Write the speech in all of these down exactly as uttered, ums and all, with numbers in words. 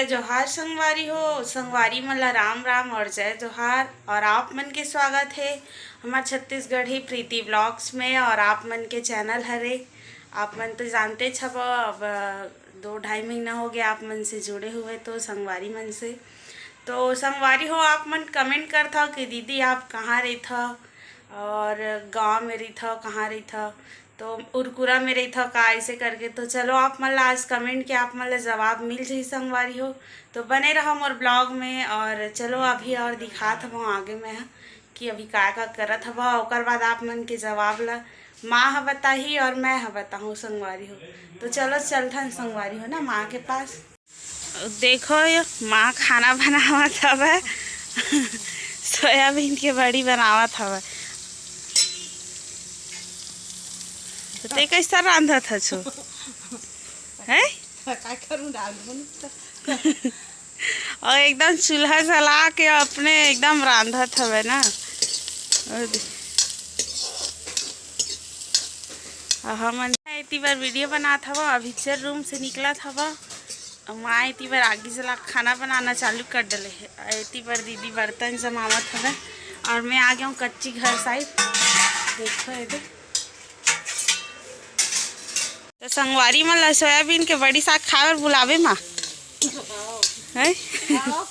जोहार संगवारी हो, संगवारी मन ला राम राम और जय जोहार। और आप मन के स्वागत हे हमर छत्तीसगढ़ी प्रीति व्लॉग्स में। और आप मन के चैनल हरे, आप मन तो जानते हव, अब दो ढाई महीना हो गया आप मन से जुड़े हुए, तो संगवारी मन से। तो संगवारी हो, आप मन कमेंट करथव कि दीदी आप कहाँ रहिथव और गांव में रहिथव, कहाँ रहिथव, तो उरकुरा में रहिथव का, ऐसे करके। तो चलो, आप मन ला आज कमेंट के आप मन ला जवाब मिल जाही संगवारी हो। तो बने रहो मोर ब्लॉग में। और चलो, अभी और दिखात हवं आगे मैं ह कि अभी का का करत हवं, ओकर बाद आप मन के जवाब ला माँ ह बताही और मैं ह बताहूँ संगवारी हो। तो चलो चलथन संगवारी हो ना माँ के पास। देखो ये माँ खाना बनावत हवय, सोयाबीन के बड़ी बनावत हवय। तो ते कैसा रांधत हछु? हैं? का करूं, रांधूं तो। और एकदम चूल्हा जला के अपने एकदम रांधत हवय ना। और दे-, और हमन एती बर वीडियो बनात हवं, अभी चर रूम से निकलत हवं। अउ माँ एती बर आगी जला के खाना बनाना चालू कर डले हे। अउ एती बर दीदी बर्तन जमावत हवय और मैं आ गया हूँ कच्ची घर साइड। देखो ये दे। तो संगवारी मन ला सोयाबीन के बड़ी साग खाए बर बुलावे माँ। हैं? हाँ।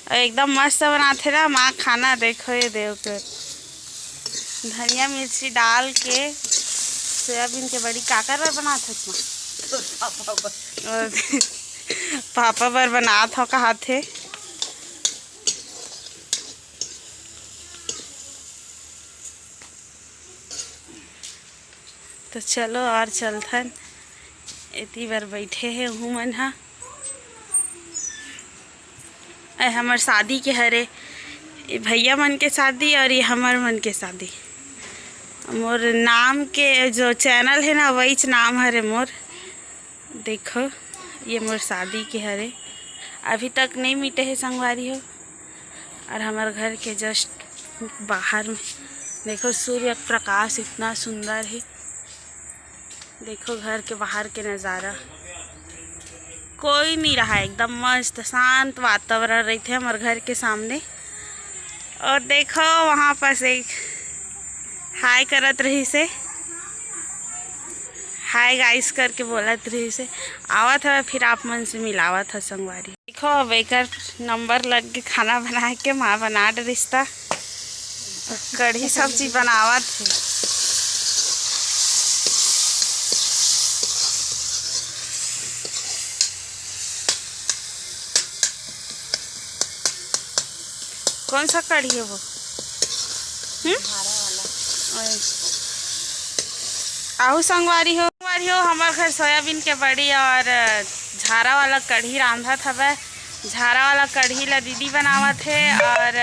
अउ एकदम मस्त बनाथे ना माँ खाना। देखो ये देव के धनिया मिर्ची डाल के सोयाबीन के बड़ी काकर बर बनात हस माँ? पापा बर। और पापा बर बनात हो कहाथे। तो चलो और चलथन, एती बर बैठे हे उहू मन ह। ए हमर शादी के हरे, ये भैया मन के शादी और ये हमर मन के शादी। मोर नाम के जो चैनल है ना, वहीच नाम हरे मोर। देखो, ये मोर शादी के हरे, अभी तक नहीं मिटे हे संगवारी हो। और हमर घर के जस्ट बाहर में देखो, सूर्य प्रकाश इतना सुंदर है। देखो घर के बाहर के नज़ारा, कोई नहीं रहा, एकदम मस्त शांत वातावरण रहिथे हमर घर के सामने। और देखो वहाँ पास एक हाय करत रहिस हे, हाय गाइस करके बोलत रहिस हे। आवत हवय, फिर आप मन से मिलावत हवं संगवारी। देखो अब एकर नंबर लग के खाना बनाए के, माँ बना डरिस त कढ़ी सब्जी बनावत हे। कौन सा कढ़ी है वो? हम्म? ओए। आहू संगवारी हो, संगवारी हो, हमर घर सोयाबीन के बड़ी और झारा वाला कढ़ी रांधत हवय। झारा वाला कढ़ी ला दीदी बनावत हे और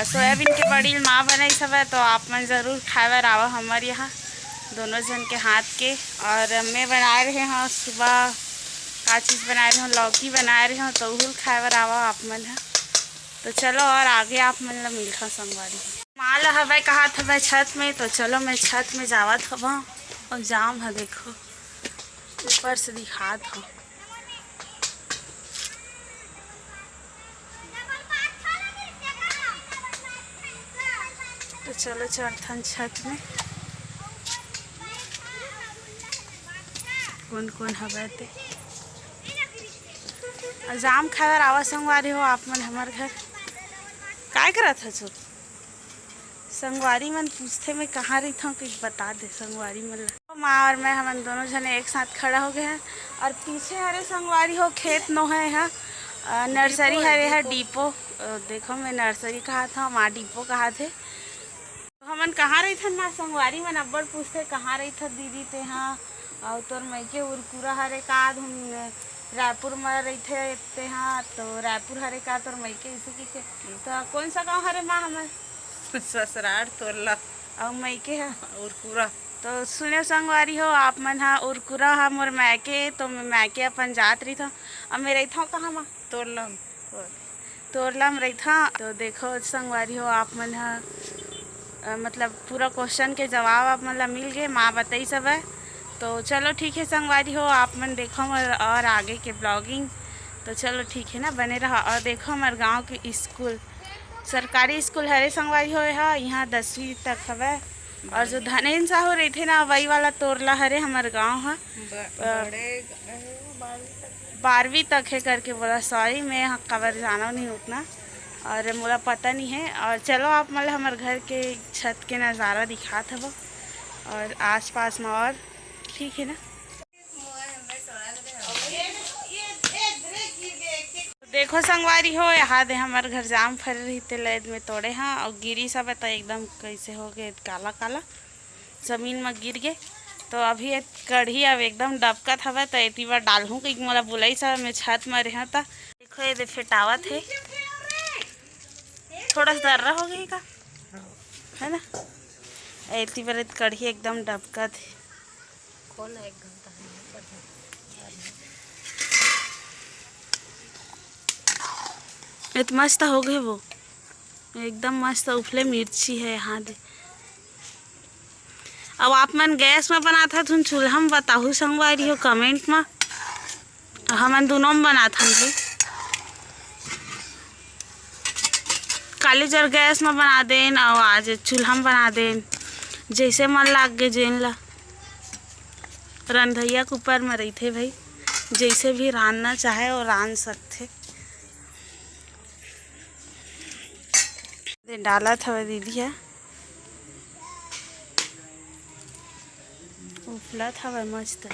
सोयाबीन के बड़ी माँ बनाइस हवय, तो आप मन जरूर खाए बर आवा हमर यहाँ दोनों जन के हाथ के। और मैं बनाए रहे हव सुबह, का चीज़ बनाए रहे हव, लौकी बनाए रहे हव, तो उहुल खाए बर आवा आप मन ह। तो चलो और आगे आप मन ला मिलथव संगवारी। माँ ला हवय कहात हवय छत में, तो चलो मैं छत में जावत हवं। और जाम ह देखो, ऊपर से दिखात हव। तो चलो चढ़थन छत में, कौन कौन हवय ते। अउ जाम खाए बर आवा संगवारी हो आप मन हमर घर। काय करत हस? संगवारी मन पूछथे, मैं कहाँ रहिथव, कुछ बता दे संगवारी मन ला। माँ और मैं, हमन दोनों झने एक साथ खड़ा हो गए हैं। और पीछे हरे संगवारी हो, खेत नो है, हा, अ, नर्सरी डीपो है, हरे, हा, डीपो। डीपो। अ, देखो, मैं नर्सरी कहाथव, माँ डीपो कहाथे। हमन कहाँ रहिथन माँ, संगवारी मन अब्बड़ पूछथे, "कहाँ रहिथस दीदी तेहा? अउ तोर मइके उरकुरा हरे का?" हम रायपुर म रहिथे तेहा, तो रायपुर हरे का तोर मइके, इसे कहिथे। तो कौन सा गाँव हरे माँ हमर? ससुराल तोरला। अउ मइके ह? उरकुरा। तो सुनेव संगवारी हो, आप मन ह, उरकुरा ह मोर मइके, तो मैं मइके अपन जात रहिथव। अब मैं रहिथव कहाँ माँ? तोरला म। तोरला म रहिथव। तो देखो संगवारी हो, आप मन ह, अ, मतलब पूरा क्वेश्चन के जवाब आप मन ला मिल गे, माँ बताइस हवय। तो चलो ठीक है संगवारी हो, आप मन देखो हमर और आगे के ब्लॉगिंग। तो चलो ठीक है ना, बने रहा। और देखो हमर गांव के स्कूल, सरकारी स्कूल हरे संगवारी हो, यहाँ यहाँ दसवीं तक हवय। और जो धनेन साहू रहिथे ना, वही वाला तोरला हरे हमर गांव ह। ब-, अ, बड़े, अ, बारहवीं तक। बारहवीं तक है करके बोला, सॉरी, मैं ह-, काबर जानो नहीं उतना, और मोला पता नहीं है। और चलो आप मन ल हमर घर के छत के नज़ारा दिखात हवो और आसपास में, और ठीक है ना। देखो संगवारी हो, यहाँ दे हमर घर जाम फरे रहिते, लैद में तोड़े हाँ, और गिरी सब त एकदम कैसे हो गए, काला काला जमीन में गिर गए। तो अभी ये कढ़ी अब एकदम डबकत हवय, तो एती बर डालहूँ कहिके मोला बुलाइस हवय, मैं छत में रेहेंव। त देखो ये दे फेटावत है, थोड़ा सा दर्रा हो गई का, है ना? एती बर कढ़ी एकदम डबकत है। कौन एक घंटा है? ये तो मस्त हो गए वो, एकदम मस्त उफले मिर्ची है यहाँ दे। अब आप मन गैस में बनात हथुन, चूल्हा में बताहू संगवारी हो कमेंट में। हमन दोनों में बनात हन भाई। काली जर गैस में बना देन और आज चूल्हा में बना देन, जैसे मन लाग गे जेन ला। रंधैया के ऊपर में रहिथे भाई, जैसे भी रांधना चाहे वो रांध सकथे। दे डालत हवय दीदी ह, उफलत हवय मस्त।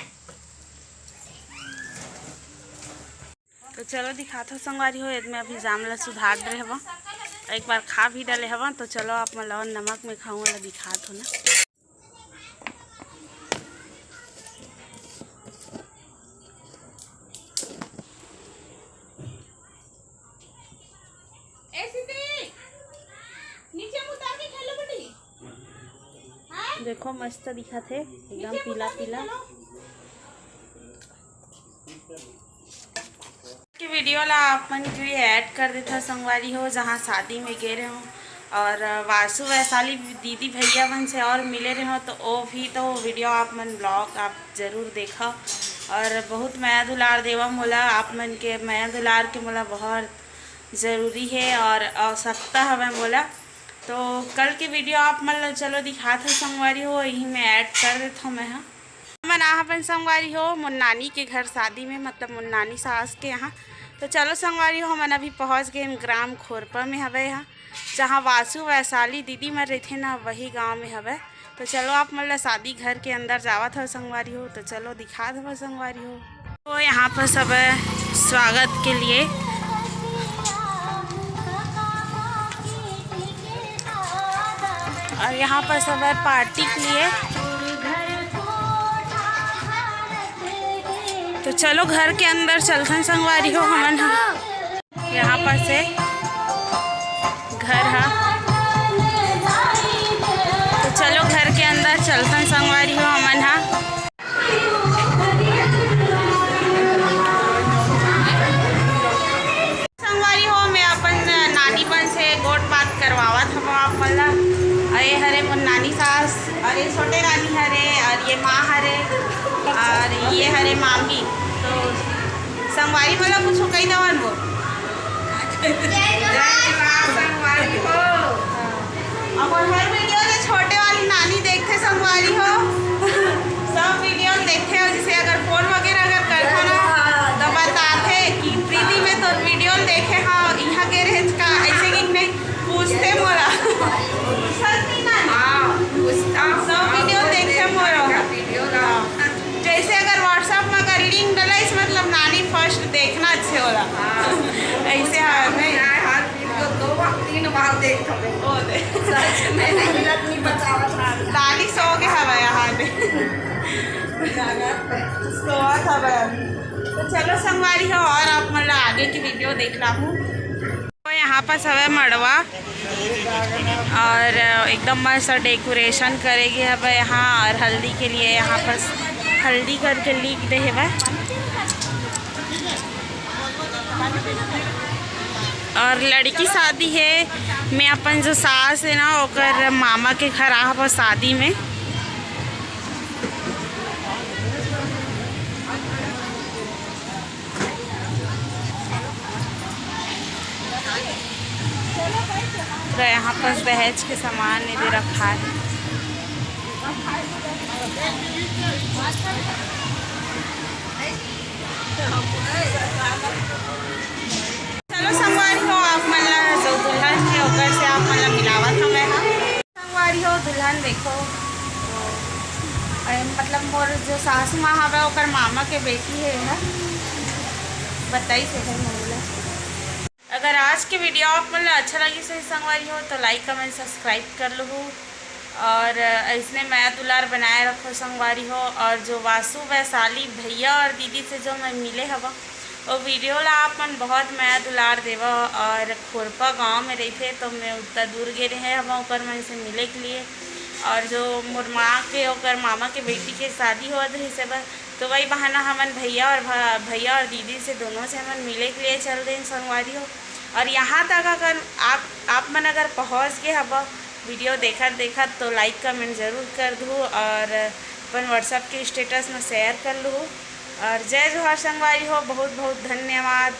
तो चलो दिखात हो संगवारी हो, एदमे अभी जाम ला सुधार डरे हवं, एक बार खा भी डाले हवं। तो चलो आप मन ला नमक में खाऊं ला दिखात हो ना। ए सिद्धि, नीचे में उतार के खेलो बेटी। हाँ? देखो मस्त दिखत हे, एकदम नीचे में पीला उतार के पीला। खेलो। के वीडियो ला आप मन के लिए ऐड कर देथव संगवारी हो, जहाँ शादी में गे रहे हो और वासु वैशाली दीदी भैया मन से और मिले रहे हो, तो वो भी तो वीडियो आप मन ब्लॉग आप जरूर देखव। और बहुत मया दुलार देवा मोला, आप मन के मया दुलार के मोला बहुत ज़रूरी हे और आवश्यकता हवय मोला। तो कल के वीडियो आप मन ल चलो दिखात हव संगवारी हो, यही में ऐड कर देथव मैं ह। हमन आ अपन संगवारी हो मोर नानी के घर शादी में, मतलब मोर नानी सास के यहाँ। तो चलो संगवारी हो, हमन अभी पहुँच गए ग्राम खोरपा में हवे ह, जहाँ वासु वैशाली दीदी मन रहिथे ना, वही गाँव में हवे। तो चलो आप मन ला शादी घर के अंदर जावत हव संगवारी हो, तो चलो दिखा देवो संगवारी हो। तो यहाँ पर सब है स्वागत के लिए और यहाँ पर सब है पार्टी के लिए। तो चलो घर के अंदर चलथन संगवारी हो हमन ह। यहाँ पर से घर हा। तो चलो घर के अंदर चलथन संगवारी हो हमन हा। संगवारी हो, मैं अपन नानी मन से गोठ बात करवावत हव आप मन ला। अरे हरे मोर नानी सास, अरे छोटे नानी हरे, और ये माँ हरे, और ये हरे मामी। तो संगवारी मन ला कुछ कही देवन वो। जय जोहार संगवारी हो। अब हर वीडियो में छोटे वाली नानी देखथे संगवारी हो, सब वीडियो में देखथे हो, जैसे अगर फोन वगैरह अगर करथो ना तो बताथे कि प्रीति में तो वीडियो में देखे हो, यहाँ के रहे का ऐसे कि नहीं पूछथे मोला। पूछत नहीं नानी। हाँ, पूछता हूँ। सब वीडियो देखथे मोर। वीडियो ला। जैसे अगर WhatsApp में अगर लिंक डलाइस, मतलब नानी फर्स्ट देखना अच्छे होला। हाँ। ऐसे हवे नहीं। यार, हर वीडियो दो बार, तीन बार देख हवे। ओ दे। सच में नहीं, मिनट नहीं बचावत हवे। नानी सो के हवे यहाँ पे। सोवत हवे अभी। तो चलो संगवारी हो, और आप मन ला आगे की वीडियो देख ला हूँ। तो यहाँ पास हवे मड़वा और एकदम मस्त डेकोरेशन करे गे हवे यहाँ, और हल्दी के लिए यहाँ पास हल्दी करके लिख दे हवे। और लड़की शादी है, मैं अपन जो सास है ना, ओकर मामा के घर आ हवा शादी में। पूरा यहाँ पर दहेज के सामान ये दे रखा है। चलो संगवारी हो, आप मन ला जो दुल्हन है ओकर से आप मन ला मिलावत हूँ मैं हा। संगवारी हो, दुल्हन देखो, अरे मतलब मोर जो सासू माँ हवे ओकर मामा के बेटी है यह, बताई से है मोला। अगर आज के वीडियो आप मन ला अच्छा लगी सही संगवारी हो तो लाइक कमेंट सब्सक्राइब कर लहू और ऐसने मया दुलार बनाए रखो संगवारी हो। और जो वासु वैशाली भैया और दीदी से जो मैं मिले हवा वो वीडियो ला आप मन बहुत मया दुलार देवा। और खोरपा गांव में रहिथे तो मैं उतना दूर गे रहे हवा ओकर मन से मिले के लिए। और जो मोर माँ के ओकर मामा के बेटी के शादी होवत रहिस हे बस, तो वही बहाना हमन भैया और भा- भैया और दीदी से दोनों से हमन मिले के लिए चल देन संगवारी हो। और यहाँ तक अगर आप आप मन अगर पहुँच गए हवा वीडियो देखत देखत तो लाइक कमेंट जरूर कर दू और अपन व्हाट्सएप के स्टेटस में शेयर कर लू। और जय जोहार संगवारी हो, बहुत बहुत धन्यवाद।